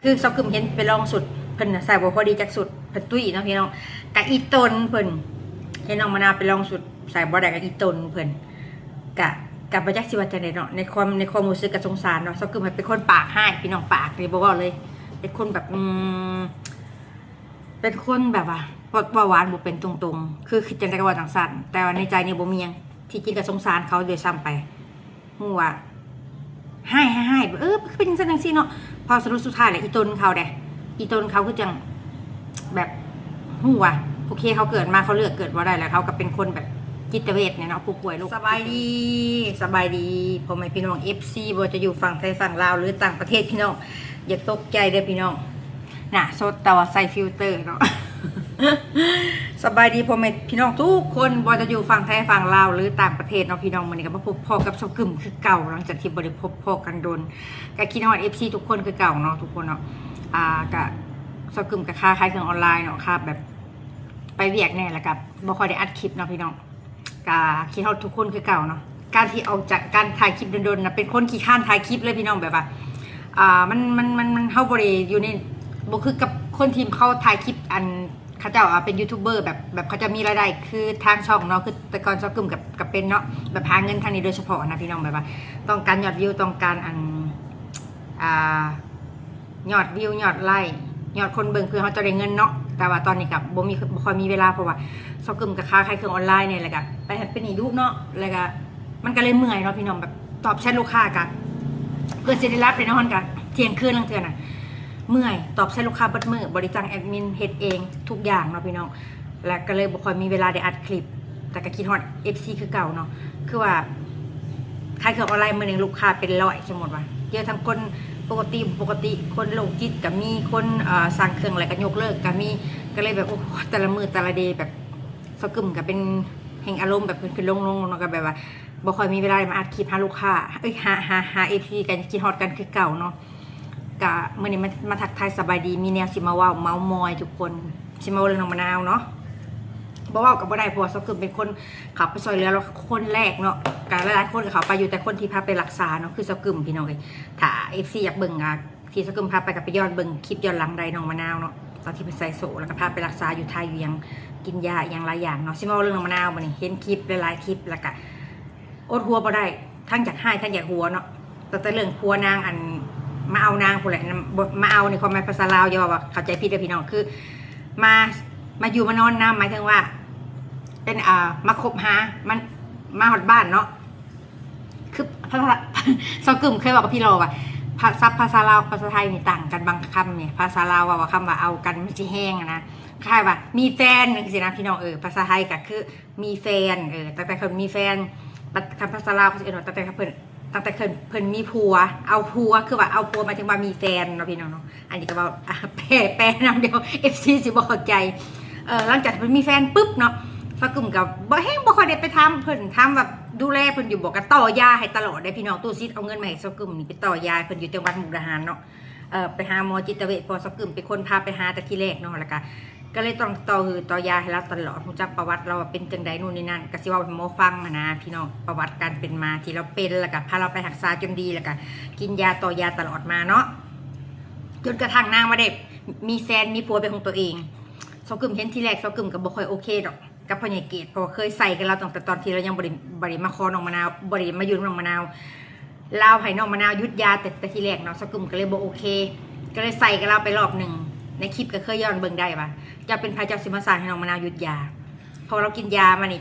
ຄືສາວກຶມເຫັນໄປລອງຊຸດ ເພິ່ນນະໃສ່ບໍ່ພໍດີຈັກຊຸດ ເພິ່ນຕຸ້ຍເນາະພີ່ນ້ອງ. ກະອີ່ຕົນເພິ່ນ ເຫັນນ້ອງມະນາວໄປລອງຊຸດ ໃສ່ບໍ່ໄດ້ກະອີ່ຕົນເພິ່ນ ກະ ກະບໍ່ຈັກຊິວ່າຈັ່ງໃດເນາະ. ໃນຄວາມ ໃນຄວາມຮູ້ສຶກກະສົງສານເນາະ. ສາວກຶມເປັນຄົນປາກຮ້າຍພີ່ນ້ອງ ປາກນີ້ບໍ່ເວົ້າເລີຍ ເປັນຄົນແບບ ອືມ ເປັນຄົນແບບວ່າ ເວົ້າ ເວົ້າຫວານບໍ່ເປັນຕົງໆ ຄືຄິດຈັ່ງໃດກະເວົ້າຈັ່ງຊັ້ນ ແຕ່ວ່າໃນໃຈນີ້ບໍ່ມີຫຍັງ. ທີ່ຈິງກະສົງສານເຂົາດ້ວຍຊ້ຳໄປ ຮູ້ວ່າຮ້າຍ ຮ້າຍ ຮ້າຍ ເອີ ຄືເປັນຈັ່ງຊັ້ນຈັ່ງຊີ້ເນາະ. ພໍສະຫຼຸບສຸດທ້າຍແລ້ວ ອີ່ຕົນເຂົາເດ້ ອີ່ຕົນເຂົາຄືຈັ່ງແບບຮູ້ວ່າ ໂອເຄ ເຂົາເກີດມາ ເຂົາເລືອກເກີດບໍ່ໄດ້ ແລ້ວເຂົາກະເປັນຄົນແບບຈິດຕະເວດແນ່ເນາະ ຜູ້ປ່ວຍໂລກ. ສະບາຍດີ ສະບາຍດີພໍ່ແມ່ພີ່ນ້ອງ ເອັຟຊີ ບໍ່ວ່າຈະຢູ່ຝັ່ງໄທ ຝັ່ງລາວ ຫຼື ຕ່າງປະເທດ ພີ່ນ້ອງ ຢ່າຕົກໃຈເດີພີ່ນ້ອງ. ໜ້າສົດແຕ່ວ່າໃສ່ຟິວເຕີເນາະ. ສະບາຍດີພໍ່ແມ່ພີ່ນ້ອງທຸກຄົນ ບໍ່ວ່າຈະຢູ່ຝັ່ງໄທ ຝັ່ງລາວ ຫຼື ຕ່າງປະເທດເນາະພີ່ນ້ອງ. ມື້ນີ້ກະມາພົບພໍ້ກັບສາວກຶມຄືເກົ່າ ຫຼັງຈາກທີ່ບໍ່ໄດ້ພົບພໍ້ກັນດົນ ກະຄິດຮອດເອັຟຊີທຸກຄົນຄືເກົ່າເນາະ ທຸກຄົນເນາະ. ອາ ກະສາວກຶມກະຄ້າຂາຍເຄື່ອງອອນລາຍເນາະ ຄ້າແບບໄປວຽກແນ່ ແລ້ວກະບໍ່ຄ່ອຍໄດ້ອັດຄລິບເນາະພີ່ນ້ອງ. ກະຄິດຮອດທຸກຄົນຄືເກົ່າເນາະ. ການທີ່ອອກຈາກການຖ່າຍຄລິບດົນໆນະ ເປັນຄົນຂີ້ຄ້ານຖ່າຍຄລິບເລີຍພີ່ນ້ອງ ແບບວ່າ ອ່າ ມັນ ມັນ ມັນ ມັນ ເຮົາບໍ່ໄດ້ຢູ່ໃນ ບໍ່ຄືກັບຄົນທີ່ເຂົາຖ່າຍຄລິບ ອັນ ເຂົາເຈົ້າ ອ່າ ເປັນຢູທູບເບີ ແບບ ແບບເຂົາເຈົ້າມີລາຍໄດ້ຄືທາງຊ່ອງເນາະ. ຄືແຕ່ກ່ອນສາວກຶມກະ ກະເປັນເນາະ ແບບຫາເງິນທາງນີ້ໂດຍສະເພາະນະພີ່ນ້ອງ ແບບວ່າຕ້ອງການຍອດວິວ ຕ້ອງການ ອັນ ອ່າ ຍອດວິວ ຍອດໄລ້ ຍອດຄົນເບິ່ງ ເພື່ອເຮົາຈະໄດ້ເງິນເນາະ. ແຕ່ວ່າຕອນນີ້ກະບໍ່ມີ ບໍ່ຄ່ອຍມີເວລາ ເພາະວ່າສາວກຶມກະຄ້າຂາຍເຄື່ອງອອນລາຍແນ່ ແລ້ວກະໄປຫັ້ນໄປນີ້ດຸເນາະ ແລ້ວກະມັນກະເລີຍເມື່ອຍເນາະພີ່ນ້ອງ. ແບບຕອບແຊັດລູກຄ້າກະ ເພື່ອຊິໄດ້ຫຼັບໄດ້ນອນກະທ່ຽງຄືນລາງເທື່ອນະ ເມື່ອຍ ຕອບແຊັດລູກຄ້າເບິດມື້ ບໍລິຈັງແອດມິນເຮັດເອງທຸກຢ່າງເນາະພີ່ນ້ອງ. ແລະກະເລີຍບໍ່ຄ່ອຍມີເວລາໄດ້ອັດຄລິບ ແຕ່ກະຄິດຮອດເອັຟຊີຄືເກົ່າເນາະ. ຄືວ່າຂາຍເຄື່ອງອອນລາຍ ມື້ໜຶ່ງລູກຄ້າເປັນຮ້ອຍ ສົມມຸດວ່າ ເຈີທັງຄົນປົກກະຕິ ບໍ່ປົກກະຕິ ຄົນໂລກຈິດກະມີ ຄົນ ເອີ ສັ່ງເຄື່ອງແລ້ວກະຍົກເລີກກະມີ. ກະເລີຍແບບ ໂອ້ ແຕ່ລະມື້ແຕ່ລະເດ ແບບສາວກຶມກະເປັນແຮ່ງອາລົມແບບຂຶ້ນໆລົງໆເນາະ ກະແບບວ່າບໍ່ຄ່ອຍມີເວລາໄດ້ມາອັດຄລິບຫາລູກຄ້າ ເອີຍ ຫາ ຫາ ຫາເອັຟຊີ ກະຄິດຮອດກັນຄືເກົ່າເນາະ. ກະມື້ນີ້ມາ ມາທັກທາຍສະບາຍດີ ມີແນວຊິມາເວົ້າເມົາມອຍທຸກຄົນ ຊິມາເວົ້າເລື່ອງນ້ອງມະນາວເນາະ. ບໍ່ເວົ້າກະບໍ່ໄດ້ ເພາະວ່າສາວກຶມເປັນຄົນເຂົ້າໄປຊ່ອຍເຫຼືອ ແລ້ວຄົນແລກເນາະ. ກະຫຼາຍໆຄົນກະເຂົ້າໄປຢູ່ ແຕ່ຄົນທີ່ພາໄປລັກສາເນາະ ຄືສາວກຶມພີ່ນ້ອງເອີຍ. ຖ້າເອັຟຊີຢາກເບິ່ງ ອາ ທີ່ສາວກຶມພາໄປກະໄປຍ້ອນເບິ່ງຄລິບຍ້ອນຫຼັງໄດ້ ນ້ອງມະນາວເນາະ ຕອນທີ່ເພິ່ນໃສ່ໂສ້ ແລ້ວກະພາໄປລັກສາຢູ່ໄທ ຢູ່ຫຍັງ ກິນຢາອີ່ຫຍັງຫຼາຍຢ່າງເນາະ. ຊິມາເວົ້າເລື່ອງນ້ອງມະນາວບາດນີ້ ເຫັນຄລິບຫຼາຍໆຄລິບ ແລ້ວກະ ອົດຫົວບໍ່ໄດ້ ທັງຢາກຮ້າຍທັງຢາກຫົວເນາະ. ຕັ້ງແຕ່ເລື່ອງຜົວນາງ ອັນ ມາເອົານາງພຸ້ນແຫຼະ ມາເອົາໃນຄວາມໝາຍພາສາລາວ ຢ່າວ່າເຂົ້າໃຈຜິດເດີພີ່ນ້ອງ ຄືມາ ມາຢູ່ມານອນນຳ ໝາຍເຖິງວ່າເປັນ ອ່າ ມາຄົບຫາ ມັນມາຮອດບ້ານເນາະ. ຄືພາສາ ສາວກຶມເຄີຍເວົ້າກັບພີ່ລໍວ່າ ພາ ສັບພາສາລາວກັບພາສາໄທນີ້ຕ່າງກັນບາງຄຳນີ້ ພາສາລາວເວົ້າວ່າຄຳວ່າເອົາກັນມັນຊິແຮງຫັ້ນນະ ຄ້າຍວ່າມີແຟນຈັ່ງຊີ້ນະພີ່ນ້ອງ. ເອີ ພາສາໄທກະຄື ມີແຟນ ເອີ ຕັ້ງແຕ່ເພິ່ນມີແຟນ ຄັນພາສາລາວເຂົາຊິເອີ້ນວ່າ ຕັ້ງແຕ່ເພິ່ນ ຕັ້ງແຕ່ເພິ່ນ ເພິ່ນມີຜົວ ເອົາຜົວ ຄືວ່າເອົາຜົວ ໝາຍເຖິງວ່າມີແຟນເນາະພີ່ນ້ອງເນາະ. ອັນນີ້ກະເວົ້າ ແປ ແປນຳ ດຽວເອັຟຊີຊິບໍ່ເຂົ້າໃຈ. ເອີ ຫຼັງຈາກເພິ່ນມີແຟນປຶບເນາະ ສາວກຶມກະບໍ່ ແຮງບໍ່ຄ່ອຍໄດ້ໄປຖາມເພິ່ນ ຖາມວ່າດູແລເພິ່ນຢູ່ບໍ່ ກະຕໍ່ຢາໃຫ້ຕະຫຼອດເດ້ພີ່ນ້ອງ. ຕູ້ຊິດເອົາເງິນມາໃຫ້ສາວກຶມນີ້ ໄປຕໍ່ຢາໃຫ້ເພິ່ນຢູ່ຈັງຫວັດມຸກດາຫານເນາະ. ເອີ ໄປຫາໝໍຈິດຕະເວດ ເພາະວ່າສາວກຶມເປັນຄົນພາໄປຫາແຕ່ທີແລກເນາະ ແລ້ວກະ ກະເລີຍຕ້ອງຕໍ່ຫື່ຕໍ່ຢາໃຫ້ລາວຕະຫຼອດ ຮູ້ຈັກປະຫວັດລາວວ່າເປັນຈັ່ງໃດ ນູ່ນນີ້ນັ້ນ ກະຊິເວົ້າໃຫ້ໝໍຟັງຫັ້ນນະພີ່ນ້ອງ. ປະຫວັດການເປັນມາທີ່ລາວເປັນ ແລ້ວກະພາລາວໄປຮັກສາຈົນດີ ແລ້ວກະກິນຢາຕໍ່ຢາຕະຫຼອດມາເນາະ ຈົນກະທັ່ງນາງມາໄດ້ມີແຟນມີຜົວເປັນຂອງຕົວເອງ. ສາວກຶມເຫັນທີແລກ ສາວກຶມກະບໍ່ຄ່ອຍໂອເຄດອກ ກັບພໍ່ໃຫຍ່ເກດ ເພາະວ່າເຄີຍໃສ່ກັບລາວຕັ້ງແຕ່ຕອນທີ່ລາວຍັງບໍ່ໄດ້ ບໍ່ໄດ້ມາຂໍນ້ອງມະນາວ ບໍ່ໄດ້ມາຢູ່ນຳນ້ອງມະນາວ. ລາວໃຫ້ນ້ອງມະນາວຢຸດຢາ ແຕ່ ແຕ່ທີແລກເນາະ ສາວກຶມກະເລີຍບໍ່ໂອເຄ ກະເລີຍໃສ່ກັບລາວໄປລອບໜຶ່ງ. ໃນຄລິບກະເຄີຍຍ້ອນເບິ່ງໄດ້ວ່າ ເຈົ້າເປັນໃຜ ເຈົ້າຊິມາສັ່ງໃຫ້ນ້ອງມະນາວຢຸດຢາ ເພາະວ່າລາວກິນຢາມານີ້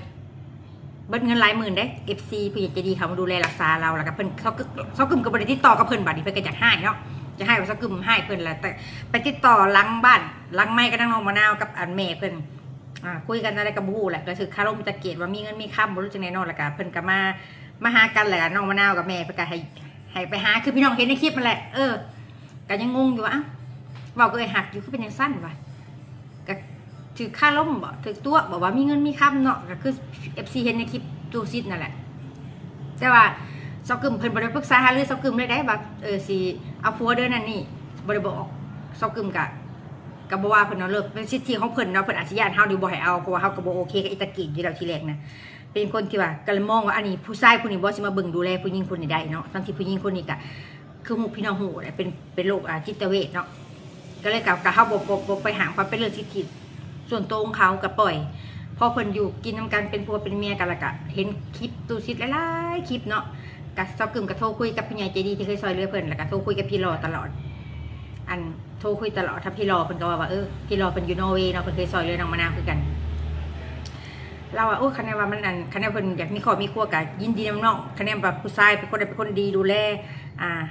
ເບິດເງິນຫຼາຍໝື່ນເດ້ ເອັຟຊີ ຜູ້ໃຫຍ່ໃຈດີເຂົາມາດູແລຮັກສາລາວ ແລ້ວກະເພິ່ນ ສາວກຶມ ສາວກຶມກະບໍ່ໄດ້ຕິດຕໍ່ກັບເພິ່ນ ບາດນີ້ເພິ່ນກະຢາກຮ້າຍເນາະ ຢາກຮ້າຍວ່າສາວກຶມຮ້າຍເພິ່ນ ແລ້ວແຕ່ໄປຕິດຕໍ່ຫຼັງບ້ານ ຫຼັງໄມກະນາງນ້ອງມະນາວກັບ ອັນ ແມ່ເພິ່ນ ອ່າ ຄຸຍກັນແນວໃດກະບໍ່ຮູ້ແຫຼະ ກະຖືກຄາລົມຈາກເກດວ່າມີເງິນມີຄຳບໍ່ຮູ້ຈັ່ງໃດເນາະ. ແລ້ວກະເພິ່ນກະມາ ມາຫາກັນ ແລ້ວກະນ້ອງມະນາວກັບແມ່ເພິ່ນກະໃຫ້ ໃຫ້ໄປຫາ ຄືພີ່ນ້ອງເຫັນໃນຄລິບຫັ້ນແຫຼະ. ເອີ ກະຍັງງົງຢູ່ວ່າ ອ້າວ ເວົ້າກັບເອື້ອຍຮັກຢູ່ ຄືເປັນຈັ່ງຊັ້ນວະ ກະຖືກຄາລົມບໍ ຖືກຕົວະບໍ ວ່າມີເງິນມີຄຳເນາະ ກະຄືເອັຟຊີເຫັນໃນຄລິບຕູ້ຊິດນັ້ນແຫຼະ. ແຕ່ວ່າສາວກຶມເພິ່ນບໍ່ໄດ້ປຶກສາຫາລືສາວກຶມເລີຍໄດ໋ວ່າ ເອີ ຊິເອົາຜົວເດີນັ້ນນີ້ ບໍ່ໄດ້ບອກ. ສາວກຶມກະ ກະບໍ່ວ່າເພິ່ນເນາະ ເລີກເປັນສິດທິຂອງເພິ່ນເນາະ ເພິ່ນອາດຊິຢ້ານເຮົານີ້ບໍ່ໃຫ້ເອົາ ເພາະວ່າເຮົາກະບໍ່ໂອເຄກັບອີຕາກີດຢູ່ແລ້ວທີແລກນະ. ເປັນຄົນທີ່ວ່າກະເລີຍມອງວ່າ ອັນນີ້ຜູ້ຊາຍຜູ້ນີ້ບໍ່ຊິມາເບິ່ງດູແລຜູ້ຍິງຄົນນີ້ໄດ້ເນາະ ທັງທີ່ຜູ້ຍິງຄົນນີ້ກະ ຄືຮູ້ ພີ່ນ້ອງຮູ້ແຫຼະ ເປັນ ເປັນໂລກ ອ່າ ຈິດຕະເວດເນາະ. ກໍເລີຍ ກໍ ກໍເຮົາບໍ່ ບໍ່ ບໍ່ໄປຫ້າມ ເພາະເປັນເລື່ອງສິດທິສ່ວນຕົວຂອງເຂົາ ກໍປ່ອຍ. ພໍເພິ່ນຢູ່ກິນນຳກັນເປັນຜົວເປັນເມຍກັນ ແລ້ວກໍເຫັນຄລິບຕູ້ສິດຫຼາຍໆຄລິບເນາະ, ກໍຊາວກຶມກໍໂທຄຸຍກັບຜູ້ໃຫຍ່ໃຈດີທີ່ເຄີຍຊ່ອຍເຫຼືອເພິ່ນ ແລ້ວກໍໂທຄຸຍກັບພີ່ຫຼໍ່ຕະຫຼອດ. ອັນ ໂທຄຸຍຕະຫຼອດ ຖ້າພີ່ຫຼໍ່ເພິ່ນກໍເວົ້າວ່າ ເອີ ພີ່ຫຼໍ່ເພິ່ນຢູ່ນໍເວເນາະ ເພິ່ນເຄີຍຊ່ອຍເຫຼືອນ້ອງມະນາວຄືກັນ. ລາວວ່າ ໂອ້ ຄັນແນວວ່າມັນ ອັນ ຄັນແນວເພິ່ນຢາກມີຄອບມີຄົວກໍຍິນດີນຳເນາະ, ຄັນແນວວ່າຜູ້ຊາຍເປັນຄົນ ເປັນຄົນດີດູແລ ອ່າ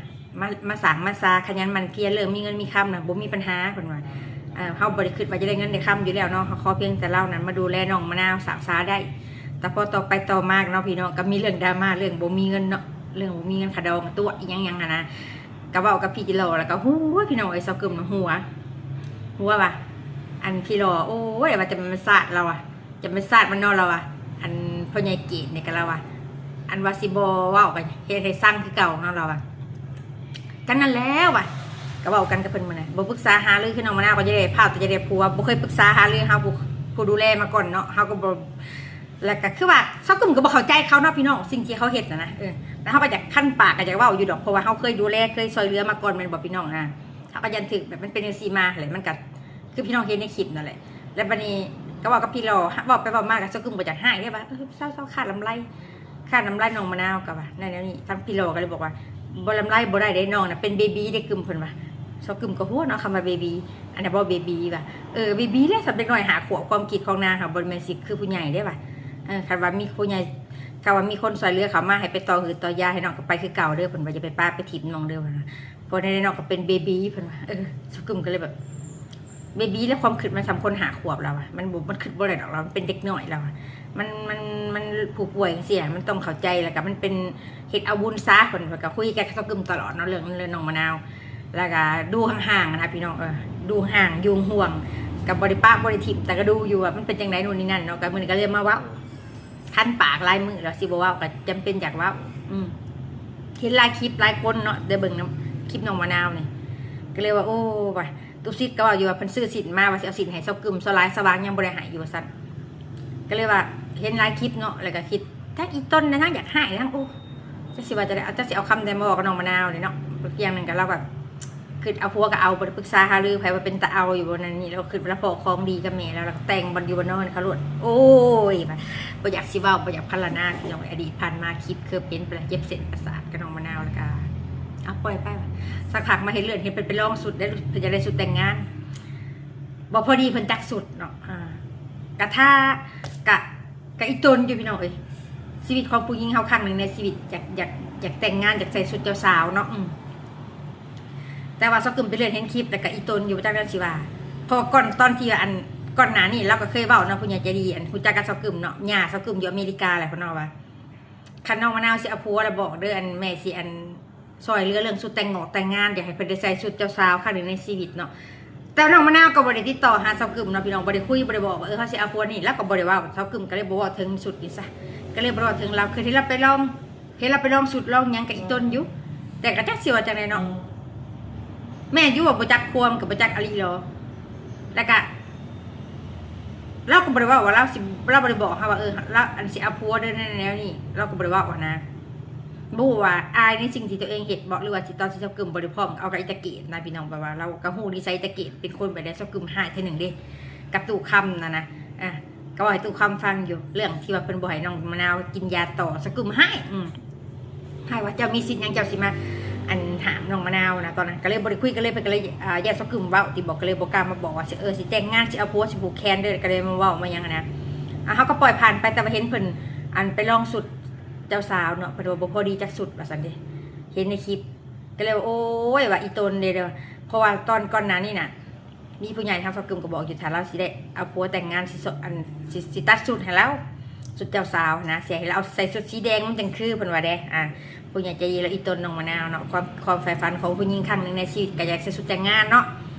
ມາ ມາສ້າງມາສາ ຂະຫຍັນໝັ່ນພຽນ ເລື່ອງມີເງິນມີຄຳນະ ບໍ່ມີບັນຫາ ເພິ່ນວ່າ. ເອີ ເຮົາບໍ່ໄດ້ຄິດວ່າຈະໄດ້ເງິນໄດ້ຄຳຢູ່ແລ້ວເນາະ, ເຮົາຂໍພຽງແຕ່ລາວນັ້ນມາດູແລນ້ອງມະນາວ ສາກສາໄດ້. ແຕ່ພໍຕໍ່ໄປຕໍ່ມາເນາະ ພີ່ນ້ອງ ກໍມີເລື່ອງດຣາມາ ເລື່ອງບໍ່ມີເງິນເນາະ, ເລື່ອງບໍ່ມີເງິນຄ່າດອງຕົວະອີ່ຫຍັງໆຫັ້ນນະ. ກໍເວົ້າກັບພີ່ຫຼໍ່ ແລ້ວກໍຫົວ ພີ່ນ້ອງເອີຍ ຊາວກຶມນະ ຫົວ ຫົວວ່າ ອັນ ພີ່ຫຼໍ່ ໂອ້ຍ ວ່າຈະແມ່ນສາດລາວວ່າ ຈະແມ່ນສາດມັນເນາະ ລາວວ່າ. ອັນ ພໍ່ໃຫຍ່ເກດນີ້ກໍລາວວ່າ ອັນວ່າຊິບໍ່ເວົ້າກໍເຮັດໃຫ້ຊັງຄືເກົ່າເນາະ ລາວວ່າ. ກໍນັ້ນແຫຼະວ່າ ກໍເວົ້າກັນກັບເພິ່ນມື້ນັ້ນ ບໍ່ປຶກສາຫາລືຄືນ້ອງມະນາວ ກໍຈະໄດ້ພາວ ຈະໄດ້ຜົວ ບໍ່ເຄີຍປຶກສາຫາລື ເຮົາຜູ້ ຜູ້ດູແລມາກ່ອນເນາະ ເຮົາກໍບໍ່ ແລ້ວກໍຄືວ່າຊາວກຶມກໍບໍ່ເຂົ້າໃຈເຂົາເນາະ ພີ່ນ້ອງ ສິ່ງທີ່ເຂົາເຮັດນະນະ. ເອີ ແລ້ວເຮົາກໍຢາກຄັນປາກ ກໍຢາກເວົ້າຢູ່ດອກ ເພາະວ່າເຮົາເຄີຍດູແລ ເຄີຍຊ່ອຍເຫຼືອມາກ່ອນ ແມ່ນບໍ່ ພີ່ນ້ອງ? ອາ ເຮົາກໍຢ້ານຖືກແບບ ມັນເປັນຈັ່ງຊີ້ມາແຫຼະ ມັນກໍ ຄືພີ່ນ້ອງເຫັນໃນຄລິບນັ້ນແຫຼະ. ແລ້ວບັດນີ້ກໍເວົ້າກັບພີ່ຫຼໍ່ ເວົ້າໄປເວົ້າມາກໍຊາວກຶມບໍ່ຢາກຮ້າຍເດ້ວ່າ ເອີ ເຊົາໆ ຂ້າລຳໄລ ຂ້າລຳໄລນ້ອງມະນາວ ກໍວ່າແນວນີ້. ທາງພີ່ຫຼໍ່ກໍເລີຍບອກວ່າ ບໍ່ລຳໄລບໍ່ໄດ້ເດ້ ນ້ອງນະເປັນເບບີເດ້ກຶມ ເພິ່ນວ່າ. ຊາວກຶມກໍຫົວເນາະ ຄຳວ່າເບບີ ອັນນັ້ນບໍ່ເບບີວ່າ ເອີ ເບບີແຫຼະ ສ່ຳເດັກນ້ອຍຫ້າຂວບ ຄວາມຄິດຂອງນາງຫັ້ນ ບໍ່ແມ່ນຊິຄືຜູ້ໃຫຍ່ເດ້ວ່າ. ເອີ ຄັນວ່າມີຜູ້ໃຫຍ່ ຄັນວ່າມີຄົນຊ່ອຍເຫຼືອເຂົ້າມາໃຫ້ໄປຕໍ່ຫືດຕໍ່ຢາໃຫ້ນ້ອງ ກໍໄປຄືເກົ່າເດີ ເພິ່ນວ່າ ຢ່າໄປປະໄປຖິ້ມນ້ອງເດີ ເພິ່ນວ່າ. ພໍໄດ້ນ້ອງກໍເປັນເບບີ ເພິ່ນວ່າ. ເອີ ຊາວກຶມກໍເລີຍແບບ ເບບີ ແລະ ຄວາມຄິດມັນສ່ຳຄົນຫ້າຂວບແລ້ວວ່າ ມັນບໍ່ ມັນຄິດບໍ່ໄດ້ດອກ ລາວມັນເປັນເດັກນ້ອຍແລ້ວວ່າ ມັນ ມັນ ມັນຜູ້ປ່ວຍຈັ່ງຊີ້ ມັນຕ້ອງເຂົ້າໃຈ ແລ້ວກໍມັນເປັນເຮັດເອົາບຸນຊາ. ເພິ່ນ ເພິ່ນກໍຄຸຍກັບຊາວກຶມຕະຫຼອດເນາະ ເລື່ອງ ເລື່ອງນ້ອງມະນາວ ແລ້ວກໍດູຫ່າງໆນະ ພີ່ນ້ອງ. ເອີ ດູຫ່າງຢູ່ຫ່ວງ ກໍບໍ່ໄດ້ປະບໍ່ໄດ້ຖິ້ມ ແຕ່ກໍດູຢູ່ວ່າມັນເປັນຈັ່ງໃດ ໂນ່ນນີ້ນັ້ນເນາະ. ກໍມື້ນີ້ກໍເລີຍມາເວົ້າ ຄັນປາກຫຼາຍມື້ແລ້ວ ຊິບໍ່ເວົ້າກໍຈຳເປັນຢາກເວົ້າ. ອືມ ເຫັນຫຼາຍຄລິບຫຼາຍຄົນເນາະ ໄດ້ເບິ່ງນຳຄລິບນ້ອງມະນາວນີ້ ກໍເລີຍວ່າ ໂອ້ ວ່າ ຕຸສິດກໍເວົ້າຢູ່ວ່າ ເພິ່ນຊື້ສິ້ນມາ ວ່າຊິເອົາສິ້ນໃຫ້ຊາວກຶມ ສ່ວນຫຼາຍສະຫວ່າງຍັງບໍ່ໄດ້ໃຫ້ຢູ່ວ່າຊັ້ນ. ກໍເລີຍວ່າເຫັນຫຼາຍຄລິບເນາະ ແລ້ວກໍຄິດທັງອີ່ຕົນນະ ທັງຢາກຮ້າຍ ທັງ ໂອ້ ຈັກຊິວ່າຈັ່ງໃດ ຈັກຊິເອົາຄຳໃດມາເວົ້າກັບນ້ອງມະນາວນີ້ເນາະ. ອີກຢ່າງໜຶ່ງກໍລາວກໍ ຄິດເອົາຜົວກໍເອົາ ບໍ່ໄດ້ປຶກສາຫາລືໃຜວ່າເປັນຕາເອົາຢູ່ບໍ່ນັ້ນນີ້. ລາວຄິດວ່າລາວພໍ້ຂອງດີກັບແມ່ລາວ ລາວກໍແຕ່ງບ່ອນຢູ່ບ່ອນນອນເຂົາໂລດ. ໂອ້ຍ ວ່າບໍ່ຢາກຊິເວົ້າ ບໍ່ຢາກພັນລະນາ ພີ່ນ້ອງ. ອະດີດຜ່ານມາ ຄິດເຄີຍເປັນໄປແລ້ວ ເຈັບເສັ້ນປະສາດກັບນ້ອງມະນາວ ແລ້ວກໍ ເອົາ ປ່ອຍໄປ. ສັກພັກມາເຫັນເລື່ອນ ເຫັນເພິ່ນໄປລອງຊຸດໄດ້ ເພິ່ນຢາກໄດ້ຊຸດແຕ່ງງານ ບໍ່ພໍດີເພິ່ນຈັກຊຸດເນາະ. ອາ ກະຖ້າ ກະ ກະອີ່ຕົນຢູ່ ພີ່ນ້ອງເອີຍ. ຊີວິດຂອງຜູ້ຍິງເຮົາຄັ້ງໜຶ່ງໃນຊີວິດ ຢາກ ຢາກ ຢາກແຕ່ງງານ ຢາກໃສ່ຊຸດເຈົ້າສາວເນາະ. ອືມ ແຕ່ວ່າຊາວກຶມໄປເລື່ອນເຫັນຄລິບ ແລ້ວກະອີ່ຕົນຢູ່ ບໍ່ຈັກແນວຊິວ່າ. ເພາະວ່າກ່ອນ ຕອນທີ່ວ່າ ອັນ ກ່ອນໜ້ານີ້ລາວກໍເຄີຍເວົ້າເນາະ ຜູ້ໃຫຍ່ໃຈດີ ອັນ ຮູ້ຈັກກັບຊາວກຶມເນາະ ຍ່າຊາວກຶມຢູ່ອາເມລິກາແຫຼະ ເພິ່ນເວົ້າວ່າ ຄັນນ້ອງມະນາວຊິເອົາຜົວແລ້ວບອກເດີ ອັນ ແມ່ຊິ ອັນ ຊ່ອຍເຫຼືອເລື່ອງຊຸດແຕ່ງງອກແຕ່ງງານ ຢາກໃຫ້ເພິ່ນໄດ້ໃສ່ຊຸດເຈົ້າສາວຄັ້ງໜຶ່ງໃນຊີວິດເນາະ. ແຕ່ນ້ອງມະນາວກໍບໍ່ໄດ້ຕິດຕໍ່ຫາຊາວກຶມເນາະ ພີ່ນ້ອງ ບໍ່ໄດ້ຄຸຍ ບໍ່ໄດ້ບອກວ່າ ເອີ ເຮົາຊິເອົາຜົວນີ້ ລາວກໍບໍ່ໄດ້ເວົ້າ. ຊາວກຶມກໍເລີຍບໍ່ເວົ້າເຖິງຊຸດນີ້ຊະ ກໍເລີຍບໍ່ເວົ້າເຖິງລາວ. ຄືທີ່ລາວໄປລອງ ເຫັນລາວໄປລອງຊຸດລອງຫຍັງກັບອີ່ຕົນຢູ່ ແຕ່ກໍຈັກຊິວ່າຈັ່ງໃດເນາະ. ແມ່ນຢູ່ວ່າບໍ່ຈັກຄວາມກໍບໍ່ຈັກອີ່ຫຼີ ແລ້ວກະ ລາວກໍບໍ່ໄດ້ເວົ້າວ່າລາວຊິ ລາວບໍ່ໄດ້ບອກເຮົາວ່າ ເອີ ລາວ ອັນ ຊິເອົາຜົວເດີ ແນວນີ້ ລາວກໍບໍ່ໄດ້ເວົ້າຫັ້ນນະ. ບໍ່ຮູ້ວ່າອາຍໃນສິ່ງທີ່ຕົວເອງເຮັດບໍ ຫຼືວ່າທີ່ຕອນທີ່ຊາວກຶມບໍ່ໄດ້ພ້ອມເອົາກັບອີຕາເກດນະ ພີ່ນ້ອງ. ແບບວ່າລາວກໍຮູ້ນິໄສອີຕາເກດ ເປັນຄົນແບບໃດ. ຊາວກຶມຮ້າຍເທື່ອໜຶ່ງເດ້ ກັບຕູ້ຄຳນັ້ນນະ. ອາ ກໍເວົ້າໃຫ້ຕູ້ຄຳຟັງຢູ່ ເລື່ອງທີ່ວ່າເພິ່ນບໍ່ໃຫ້ນ້ອງມະນາວກິນຢາຕໍ່ ຊາວກຶມຮ້າຍ ອືມ ໃຫ້ວ່າເຈົ້າມີສິດຫຍັງ ເຈົ້າຊິມາ ອັນ ຫ້າມນ້ອງມະນາວນະ. ຕອນນັ້ນກໍເລີຍບໍ່ໄດ້ຄຸຍ ກໍເລີຍ ເພິ່ນກໍເລີຍ ອາ ຢ້ານຊາວກຶມເວົ້າຕິບໍ ກໍເລີຍບໍ່ກ້າມາບອກວ່າ ຊິ ເອີ ຊິແຕ່ງງານ ຊິເອົາຜົວ ຊິຜູກແຂນເດີ ກໍເລີຍມາເວົ້າມາຫຍັງຫັ້ນນະ. ອາ ເຮົາກໍປ່ອຍຜ່ານໄປ ແຕ່ວ່າເຫັນເພິ່ນ ອັນ ໄປລອງຊຸດເຈົ້າສາວເນາະ ເພິ່ນວ່າບໍ່ພໍດີຈັກຊຸດວ່າຊັ້ນເດ້ ເຫັນໃນຄລິບ ກໍເລີຍວ່າ ໂອ້ຍ ວ່າອີ່ຕົນເດ້ ເດີ ເພາະວ່າຕອນກ່ອນໜ້ານີ້ນະ ມີຜູ້ໃຫຍ່ທາງຊາວກຶມກໍບອກຢູ່ ຖ້າລາວຊິໄດ້ເອົາຜົວແຕ່ງງານ ຊິ ອັນ ຊິ ຊິຕັດຊຸດໃຫ້ລາວ ຊຸດເຈົ້າສາວນະ ຊິໃຫ້ລາວໃສ່ຊຸດສີແດງ ມັນຈັ່ງຄື ເພິ່ນວ່າເດ້. ອາ ຜູ້ໃຫຍ່ໃຈດີລາວອີ່ຕົນນ້ອງມະນາວເນາະ ຄວາມ ຄວາມໃຝ່ຝັນຂອງຜູ້ຍິງຄັ້ງໜຶ່ງໃນຊີວິດ ກໍຢາກໃສ່ຊຸດແຕ່ງງານເນາະ.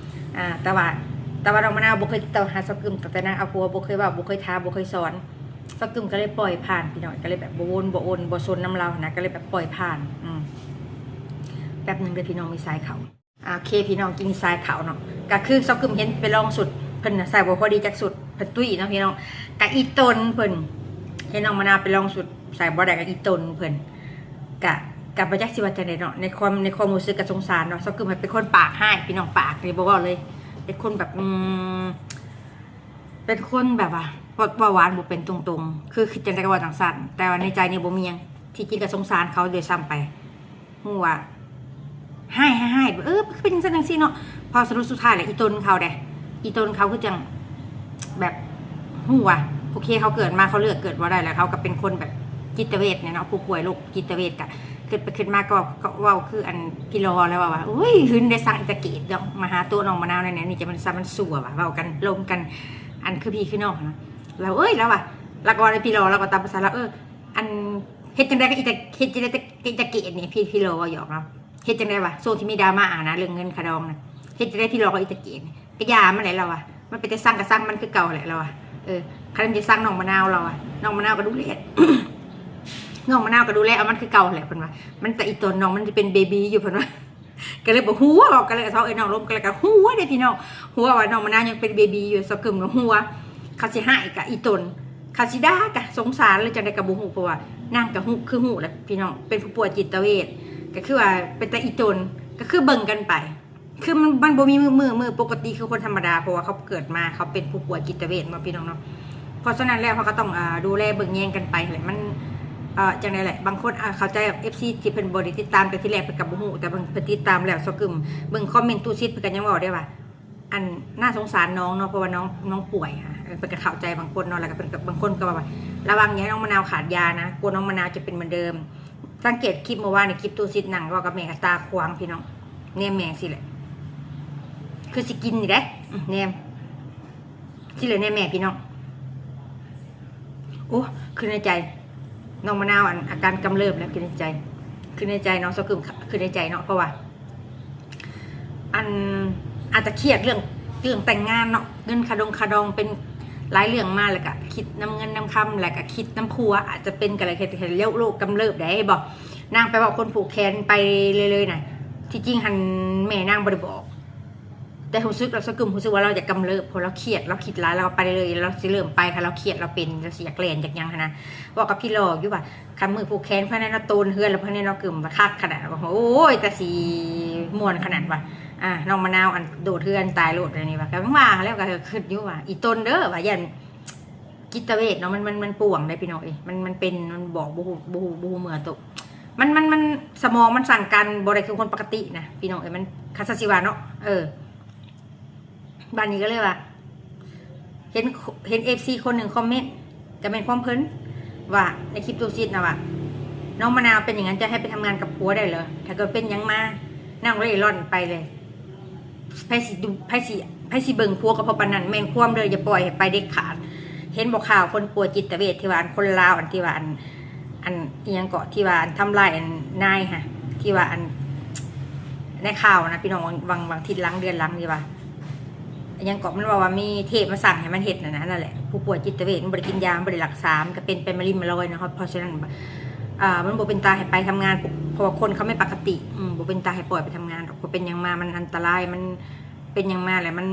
ອາ ແຕ່ວ່າ ແຕ່ວ່ານ້ອງມະນາວບໍ່ເຄີຍຕິດຕໍ່ຫາຊາວກຶມ ຕັ້ງແຕ່ນາງເອົາຜົວ ບໍ່ເຄີຍເວົ້າ ບໍ່ເຄີຍຖາມ ບໍ່ເຄີຍສອນ. ຊາວກຶມກໍເລີຍປ່ອຍຜ່ານ ພີ່ນ້ອງ ກໍເລີຍແບບບໍ່ວົນ ບໍ່ວົນ ບໍ່ສົນນຳລາວນະ ກໍເລີຍແບບປ່ອຍຜ່ານ. ອືມ ແປັບໜຶ່ງເດີ ພີ່ນ້ອງ ມີສາຍເຂົ້າ. ອ່າ ໂອເຄ ພີ່ນ້ອງ ກິນສາຍເຂົ້າເນາະ ກະຄືຊາວກຶມເຫັນໄປລອງຊຸດ ເພິ່ນນະໃສ່ບໍ່ພໍດີຈັກຊຸດ ເພິ່ນຕຸ້ຍເນາະ ພີ່ນ້ອງ. ກະອີ່ຕົນເພິ່ນ ເຫັນນ້ອງມະນາວໄປລອງຊຸດໃສ່ບໍ່ໄດ້ ກະອີ່ຕົນເພິ່ນ ກະ ກະບໍ່ຈັກຊິວ່າຈັ່ງໃດເນາະ. ໃນຄວາມ ໃນຄວາມຮູ້ສຶກກະສົງສານເນາະ ຊາວກຶມເປັນຄົນປາກຮ້າຍ ພີ່ນ້ອງ ປາກນີ້ບໍ່ເວົ້າເລີຍ ເປັນຄົນແບບ ອືມ ເປັນຄົນແບບວ່າ ເວົ້າ ເວົ້າຫວານບໍ່ເປັນຕົງໆ ຄືຄິດຈັ່ງໃດກໍເວົ້າຈັ່ງຊັ້ນ ແຕ່ວ່າໃນໃຈນີ້ບໍ່ມີຫຍັງ. ທີ່ຈິງກໍສົງສານເຂົາດ້ວຍຊ້ຳໄປ ຮູ້ວ່າ ຮ້າຍ ຮ້າຍ ເອີ ຄືເປັນຈັ່ງຊັ້ນຈັ່ງຊີ້ເນາະ. ພໍສະຫຼຸບສຸດທ້າຍແລ້ວ ອີຕົນເຂົາເດ້ ອີຕົນເຂົາຄືຈັ່ງແບບ ຮູ້ວ່າ ໂອເຄ ເຂົາເກີດມາເຂົາເລືອກເກີດບໍ່ໄດ້ ແລ້ວເຂົາກໍເປັນຄົນແບບຈິດຕະເວດແນ່ເນາະ ຜູ້ປ່ວຍໂລກຈິດຕະເວດ. ກໍຄິດໄປຄິດມາກໍ ກໍເວົ້າຄືອັນພີ່ລໍແລ້ວວ່າ ໂອ້ຍ ຫຶນໄດ້ສັກອີຕາເກດດອກ ມາຫາຕົວນ້ອງມະນາວແນວນີ້ ຈະມັນຊະມັນຊົ່ວວ່າ ເວົ້າກັນລົມກັນ ອັນຄືພີ່ຄືນ້ອງນະ. ລາວ ເອີຍ ລາວວ່າ ລາວກໍເວົ້າໃນພີ່ລໍ ລາວກໍຕາມພາສາລາວ ເອີ ອັນ ເຮັດຈັ່ງໃດກໍອີຕາ ເຮັດຈັ່ງໃດກໍອີຕາເກດນີ້ ພີ່ ພີ່ລໍເວົ້າຫຍອກເນາະ. ເຮັດຈັ່ງໃດວະ ຊ່ວງທີ່ມີດຣາມານະ ເລື່ອງເງິນຄ່າດອງນະ ເຮັດຈັ່ງໃດພີ່ລໍກໍອີຕາເກດນີ້ ກະຢ່າມັນແຫຼະລາວວ່າ ມັນເປັນແຕ່ຊັງກະຊັງມັນຄືເກົ່າແຫຼະລາວວ່າ. ເອີ ຄັນມັນຈະຊັງນ້ອງມະນາວລາວວ່າ ນ້ອງມະນາວກໍດູແລ ນ້ອງມະນາວກໍດູແລເອົາມັນຄືເກົ່າແຫຼະເພິ່ນວ່າ. ມັນແຕ່ອີຕົນນ້ອງມັນຈະເປັນເບບີຢູ່ເພິ່ນວ່າ. ກໍເລີຍບໍ່ຫົວ ກໍເລີຍເອົາເອີຍນ້ອງລົມ ກໍເລີຍກໍຫົວເດ້ພີ່ນ້ອງ ຫົວວ່ານ້ອງມະນາວຍັງເປັນເບບີຢູ່. ສາວກຶມກໍຫົວ ຄັນຊິຮ້າຍກໍອີຕົນ ຄັນຊິດ່າກໍສົງສານ ຫຼືຈັ່ງໃດກໍບໍ່ຮູ້ ເພາະວ່ານາງກໍຮູ້ ຄືຮູ້ແຫຼະພີ່ນ້ອງ ເປັນຜູ້ປ່ວຍຈິດຕະເວດ ກໍຄືວ່າເປັນຕາອີຕົນ ກໍຄືເບິ່ງກັນໄປ. ຄືມັນ ມັນບໍ່ມີມື້ ມື້ ມື້ປົກກະຕິຄືຄົນທຳມະດາ ເພາະວ່າເຂົາເກີດມາ ເຂົາເປັນຜູ້ປ່ວຍຈິດຕະເວດເນາະ ພີ່ນ້ອງເນາະ. ເພາະສະນັ້ນແລ້ວ ເຮົາກໍຕ້ອງ ອ່າ ດູແລເບິ່ງແຍງກັນໄປແຫຼະ. ມັນ ອ່າ ຈັ່ງໃດແຫຼະ ບາງຄົນ ອ່າ ເຂົ້າໃຈ ເອັຟຊີ ທີ່ເພິ່ນບໍ່ໄດ້ຕິດຕາມແຕ່ທີແລກ ເພິ່ນກໍບໍ່ຮູ້ ແຕ່ເບິ່ງ ເພິ່ນຕິດຕາມແລ້ວ. ຊາວກຶມເບິ່ງຄອມເມັນຕູ້ຊິດ ເພິ່ນກໍຍັງເວົ້າໄດ້ວ່າ ອັນ ໜ້າສົງສານນ້ອງເນາະ ເພາະວ່ານ້ອງ ນ້ອງປ່ວຍ ເອີ ເພິ່ນກໍເຂົ້າໃຈບາງຄົນເນາະ. ແລ້ວກໍເພິ່ນ ບາງຄົນກໍວ່າ ລະວັງຢ່າໃຫ້ນ້ອງມະນາວຂາດຢານະ ກົວນ້ອງມະນາວຈະເປັນເໝືອນເດີມ. ສັງເກດຄລິບມື້ວານນີ້ ຄລິບຕູ້ຊິດນັ່ງເວົ້າກັບແມ່ ຕາຂວາງພີ່ນ້ອງ ແນມແມ່ຊີ້ແຫຼະ ຄືຊິກິນນີ້ເດ້ ອືມ ແນມຊີ້ແຫຼະ ແນມແມ່ພີ່ນ້ອງ. ໂອ້ ຄືໃນໃຈ ນ້ອງມະນາວ ອັນ ອາການກຳເລິບແລ້ວ ຄືໃນໃຈ ຄືໃນໃຈເນາະ ຊາວກຶມ ຄືໃນໃຈເນາະ ເພາະວ່າ ອັນ ອາດຈະຄຽດເລື່ອງ ເລື່ອງແຕ່ງງານເນາະ ເງິນຄ່າດົງຄ່າດອງ ເປັນຫຼາຍເລື່ອງມາ ແລ້ວກະຄິດນຳເງິນນຳຄຳ ແລ້ວກະຄິດນຳຜົວ ອາດຈະເປັນກໍໄດ້ ເຮັດໃຫ້ໂລກກຳເລີບໄດ້ບໍ່. ນາງໄປເວົ້າຄົນຜູກແຂນໄປເລີຍໆນະ ທີ່ຈິງຫັ້ນແມ່ນາງບໍ່ໄດ້ບອກ ແຕ່ຮູ້ສຶກ ລາວ ຊາວກຶມຮູ້ສຶກວ່າລາວຢາກກຳເລີບ ເພາະລາວຄຽດ ລາວຄິດຫຼາຍ ລາວກໍໄປເລີຍ ລາວຊິເລີ່ມໄປ ຄັນລາວຄຽດ ລາວເປັນ ລາວຊິຢາກແລ່ນຢາກຫຍັງຫັ້ນນະ. ເວົ້າກັບພີ່ຫຼອກຢູ່ວ່າ ຄັນມື້ຜູກແຂນພາຍໃນເນາະ ໂຕນເຮືອນ ແລ້ວພາຍໃນເນາະ ກຶມວ່າຄັກຂະໜາດວ່າ ໂອ້ຍ ຕາຊິມ່ວນຂະໜາດວ່າ ອ່າ ນ້ອງມະນາວ ອັນ ໂດດເຮືອນຕາຍໂລດ ອັນນີ້ວ່າ ກໍວ່າແລ້ວ ກໍຄິດຢູ່ວ່າ ອີຕົນເດີວ່າ ຢ້ານຈິດຕະເວດເນາະ ມັນ ມັນ ມັນປ່ວງໄດ໋ພີ່ນ້ອງເອີຍ ມັນ ມັນເປັນ ມັນບອກບໍ່ຮູ້ ບໍ່ຮູ້ ບໍ່ຮູ້ເມືອໂຕ ມັນ ມັນ ມັນ ສະໝອງມັນສັ່ງການບໍ່ໄດ້ຄືຄົນປົກກະຕິນະ ພີ່ນ້ອງເອີຍ ມັນ ຄັນຊິວ່າເນາະ ເອີ. ບາດນີ້ກໍເລີຍວ່າ ເຫັນ ເຫັນເອັຟຊີຄົນໜຶ່ງຄອມເມັນ ກໍແມ່ນຄວາມເພິ່ນ ວ່າໃນຄລິບຕູ້ຊິດນະວ່າ ນ້ອງມະນາວເປັນຢ່າງນັ້ນ ຈະໃຫ້ໄປທຳງານກັບຜົວໄດ້ເຫຼື? ຖ້າເກີດເປັນຫຍັງມາ ນາງເລ່ລ່ອນໄປເລີຍ ໃຜຊິດູ ໃຜຊິ ໃຜຊິເບິ່ງຜົວກໍເພາະປານນັ້ນ ແມ່ນຄວາມເດີ ຢ່າປ່ອຍໃຫ້ໄປເດັດຂາດ. ເຫັນບໍ່ຂ່າວຄົນປ່ວຍຈິດຕະເວດທີ່ວ່າ ອັນ ຄົນລາວ ອັນ ທີ່ວ່າ ອັນ ອັນ ອີຫຍັງເກາະ ທີ່ວ່າ ອັນ ທຳລາຍ ອັນ ນາຍຫະ ທີ່ວ່າ ອັນ ໃນຂ່າວນະ ພີ່ນ້ອງ ຫວ່າງ ຫວ່າງທິດຫຼັງເດືອນຫຼັງນີ້ວ່າ ອີຫຍັງເກາະ ມັນເວົ້າວ່າມີເທບມາສັ່ງໃຫ້ມັນເຮັດຫັ້ນນະ ນັ້ນແຫຼະ ຜູ້ປ່ວຍຈິດຕະເວດ ມັນບໍ່ໄດ້ກິນຢາ ມັນບໍ່ໄດ້ລັກສາ ມັນກໍເປັນໄປມາລິມມາລອຍເນາະ. ເພາະສະນັ້ນ ອ່າ ມັນບໍ່ເປັນຕາໃຫ້ໄປທຳງານ ເພາະວ່າຄົນເຂົາແມ່ນປົກກະຕິ ອືມ ບໍ່ເປັນຕາໃຫ້ປ່ອຍໄປທຳງານດອກ ເພາະເປັນຫຍັງມາມັນອັນຕະລາຍ ມັນເປັນຫຍັງມາແລ້ວ ມັນ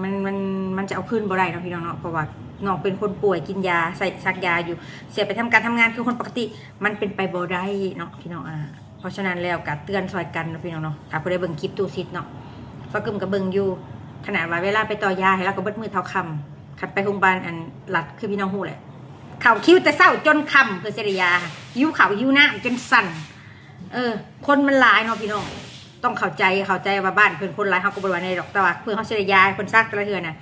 ມັນ ມັນ ມັນຈະເອົາຄືນບໍ່ໄດ້ເນາະ ພີ່ນ້ອງເນາະ. ເພາະວ່ານ້ອງເປັນຄົນປ່ວຍກິນຢາ ໃຊ້ ສັກຢາຢູ່ ຊິໄປທຳການທຳງານຄືຄົນປົກກະຕິ ມັນເປັນໄປບໍ່ໄດ້ເນາະ ພີ່ນ້ອງ ອ່າ. ເພາະສະນັ້ນແລ້ວກໍເຕືອນຊ່ອຍກັນເນາະ ພີ່ນ້ອງເນາະ. ຖ້າຜູ້ໃດເບິ່ງຄລິບຕູ້ຊິດເນາະ ຊາວກຶມກໍເບິ່ງຢູ່ ຂະໜາດວ່າເວລາໄປຕໍ່ຢາໃຫ້ລາວກໍເບິດມື້ເທົ່າຄ່ຳ. ຄັນໄປໂຮງບານ ອັນ ລັດ ຄືພີ່ນ້ອງຮູ້ແຫຼະ ເຂົ້າຄິວແຕ່ເຊົ້າຈົນຄ່ຳ ເພື່ອຊິໄດ້ຢາ ຫິວເຂົ້າຫິວນ້ຳຈົນສັ່ນ. ເອີ ຄົນມັນຫຼາຍເນາະ ພີ່ນ້ອງ ຕ້ອງເຂົ້າໃຈ ເຂົ້າໃຈວ່າບ້ານເພິ່ນຄົນຫຼາຍ ເຮົາກໍບໍ່ໄດ້ວ່າແນວໃດດອກ ແຕ່ວ່າເພື່ອເຮົາຊິໄດ້ຢາໃຫ້ເພິ່ນສັກແຕ່ລະເທື່ອນະ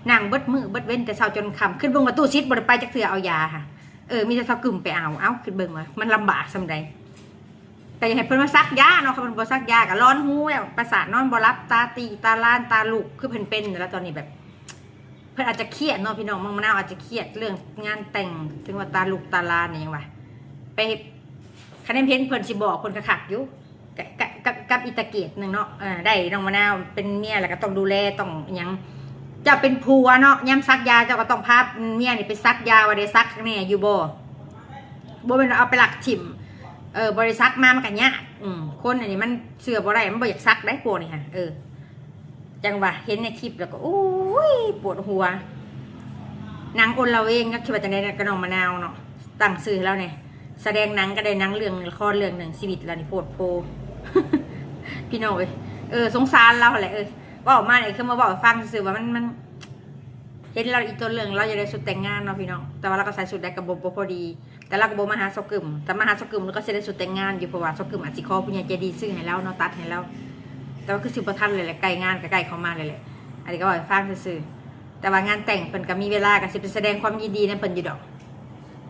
ນັ່ງເບິດມື້ເບິດເວັນແຕ່ເຊົ້າຈົນຄ່ຳ. ຄິດເບິ່ງວ່າຕູ້ຊິດບໍ່ໄດ້ໄປຈັກເທື່ອເອົາຢາ ເອີ ມີແຕ່ຊາວກຶມໄປເອົາ ເອົ້າ ຄິດເບິ່ງວ່າມັນລຳບາກສ່ຳໃດ. ກໍຢາກໃຫ້ເພິ່ນມາສັກຢາເນາະ ຄັນເພິ່ນບໍ່ສັກຢາກໍລອນຫູແລ້ວ ປະສາດນອນບໍ່ຫຼັບ ຕາຕີຕາລານຕາລູກ ຄືເພິ່ນເປັນແລ້ວຕອນນີ້. ແບບເພິ່ນອາດຈະຄຽດເນາະ ພີ່ນ້ອງ ນ້ອງມະນາວອາດຈະຄຽດເລື່ອງງານແຕ່ງ ເຖິງວ່າຕາລູກຕາຫຼານອີ່ຫຍັງວ່າ ໄປ ຄັນເຫັນເພິ່ນຊິບອກເພິ່ນກໍຄັກຢູ່ ກັບ ກັບ ກັບອີຕາເກດໜຶ່ງເນາະ. ເອີ ໄດ້ນ້ອງມະນາວເປັນເມຍແລ້ວກໍຕ້ອງດູແລ ຕ້ອງຫຍັງ ເຈົ້າເປັນຜົວເນາະ ຍາມສັກຢາເຈົ້າກໍຕ້ອງພາເມຍນີ້ໄປສັກຢາ ວ່າໄດ້ສັກຂ້າງໃນຢູ່ບໍ່ ບໍ່ແມ່ນວ່າເອົາໄປລັກຖິ້ມ. ເອີ ບໍ່ໄດ້ສັກມາມັນກໍຍາກ ອືມ ຄົນອັນນີ້ມັນເຊື່ອບໍ່ໄດ້ ມັນບໍ່ຢາກສັກໄດ໋ພວກນີ້ຫະ. ເອີ ຈັ່ງວ່າເຫັນໃນຄລິບແລ້ວກໍ ໂອ້ຍ ປວດຫົວ. ນາງອົນລະເວງ ຈັກຊິວ່າຈັ່ງໃດກັບນ້ອງມະນາວເນາະ ຕັ້ງຊື່ໃຫ້ລາວແດ່ ສະແດງໜັງກໍໄດ້ໜັງເລື່ອງ ລະຄອນເລື່ອງໜຶ່ງ ຊີວິດລາວນີ້ໂພດໂພ ພີ່ນ້ອງເອີຍ. ເອີ ສົງສານລາວຫັ້ນແຫຼະ ເອີ ເວົ້າມານີ້ຄືມາເວົ້າໃຫ້ຟັງຊື່ໆ ວ່າມັນ ມັນ ເຫັນລາວອີ່ຕົນເລື່ອງລາວຢາກໄດ້ຊຸດແຕ່ງງານເນາະພີ່ນ້ອງ ແຕ່ວ່າລາວກໍໃສ່ຊຸດໃດກໍບໍ່ ບໍ່ພໍດີ ແຕ່ລາວກໍບໍ່ມາຫາຊາວກຶ້ມ ຖ້າມາຫາຊາວກຶ້ມລາວກໍຊິໄດ້ຊຸດແຕ່ງງານຢູ່ ເພາະວ່າຊາວກຶ້ມອາດຊິຂໍຜູ້ໃຫຍ່ໃຈດີຊື້ໃຫ້ລາວເນາະ ຕັດໃຫ້ລາວ ແຕ່ວ່າຄືຊິບໍ່ທັນແລ້ວແຫຼະ ໃກ້ງານກໍໃກ້ເຂົ້າມາແລ້ວແຫຼະ ອັນນີ້ກໍເວົ້າໃຫ້ຟັງຊື່ໆ ແຕ່ວ່າງານແຕ່ງເພິ່ນກໍມີເວລາ ກໍຊິໄປສະແດງຄວາມຍິນດີນຳເພິ່ນຢູ່ດອກ.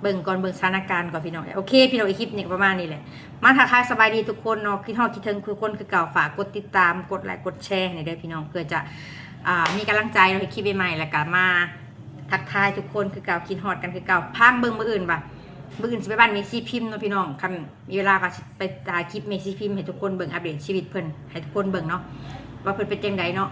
ເບິ່ງກ່ອນ ເບິ່ງສະຖານະການກ່ອນພີ່ນ້ອງ. ໂອເຄພີ່ນ້ອງ ຄລິບນີ້ກໍປະມານນີ້ແຫຼະ ມາທັກທາຍສະບາຍດີທຸກຄົນເນາະ ຄິດຮອດຄິດເຖິງທຸກຄົນຄືເກົ່າ ຝາກກົດຕິດຕາມ ກົດໄລກົດແຊໃຫ້ແດ່ເດີພີ່ນ້ອງ ເພື່ອຈະ ອ່າ ມີກຳລັງໃຈເນາະ ເຮັດຄລິບໃໝ່ໆ ແລ້ວກໍມາທັກທາຍທຸກຄົນຄືເກົ່າ ຄິດຮອດກັນຄືເກົ່າ. ຟັງເບິ່ງມື້ອື່ນວ່າ ມື້ອື່ນຊິໄປບ້ານແມ່ຊີພິມເນາະພີ່ນ້ອງ ຄັນມີເວລາກໍຊິໄປຖ່າຍຄລິບແມ່ຊີພິມໃຫ້ທຸກຄົນເບິ່ງ ອັບເດດຊີວິດເພິ່ນໃຫ້ທຸກຄົນເບິ່ງເນາະ ວ່າເພິ່ນເປັນຈັ່ງໃດເນາະ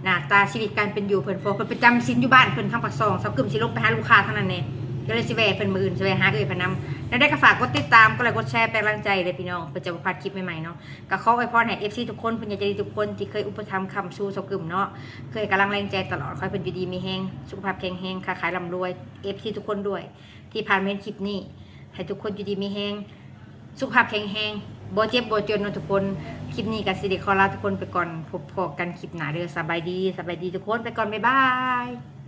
ໜ້າຕາຊີວິດການເປັນຢູ່ເພິ່ນ ເພາະເພິ່ນໄປຈຳສິນຢູ່ບ້ານເພິ່ນທາງປາກຊ່ອງ ຊາວກຶ້ມຊິລົງໄປຫາລູກຄ້າທາງນັ້ນແດ່ ກໍເລີຍຊິແວ່ເພິ່ນ ມື້ອື່ນຊິແວ່ຫາເອື້ອຍເພິ່ນນຳ. ແນວໃດກໍຝາກກົດຕິດຕາມ ກົດໄລກົດແຊເປັນກຳລັງໃຈເດີພີ່ນ້ອງ ເພື່ອຈະບໍ່ພາດຄລິບໃໝ່ໆເນາະ. ກໍຂໍອວຍພອນໃຫ້ເອັຟຊີທຸກຄົນ ຜູ້ໃຫຍ່ໃຈດີທຸກຄົນທີ່ເຄີຍອຸປະຖຳຄ້ຳຊູຊາວກຶ້ມເນາະ ເຄີຍໃຫ້ກຳລັງແຮງໃຈຕະຫຼອດ ຂໍໃຫ້ເພິ່ນຢູ່ດີມີແຮງ ສຸຂະພາບແຂງແຮງ ຄ້າຂາຍລ່ຳລວຍ ເອັຟຊີທຸກຄົນດ້ວຍ ທີ່ຜ່ານມາເຫັນຄລິບນີ້ ໃຫ້ທຸກຄົນຢູ່ດີມີແຮງ ສຸຂະພາບແຂງແຮງ ບໍ່ເຈັບບໍ່ຈົນເນາະທຸກຄົນ. ຄລິບນີ້ກໍຊິໄດ້ຂໍລາທຸກຄົນໄປກ່ອນ ພົບພໍ້ກັນຄລິບໜ້າເດີ. ສະບາຍດີ ສະບາຍດີທຸກຄົນ ໄປກ່ອນ ບາຍບາຍ.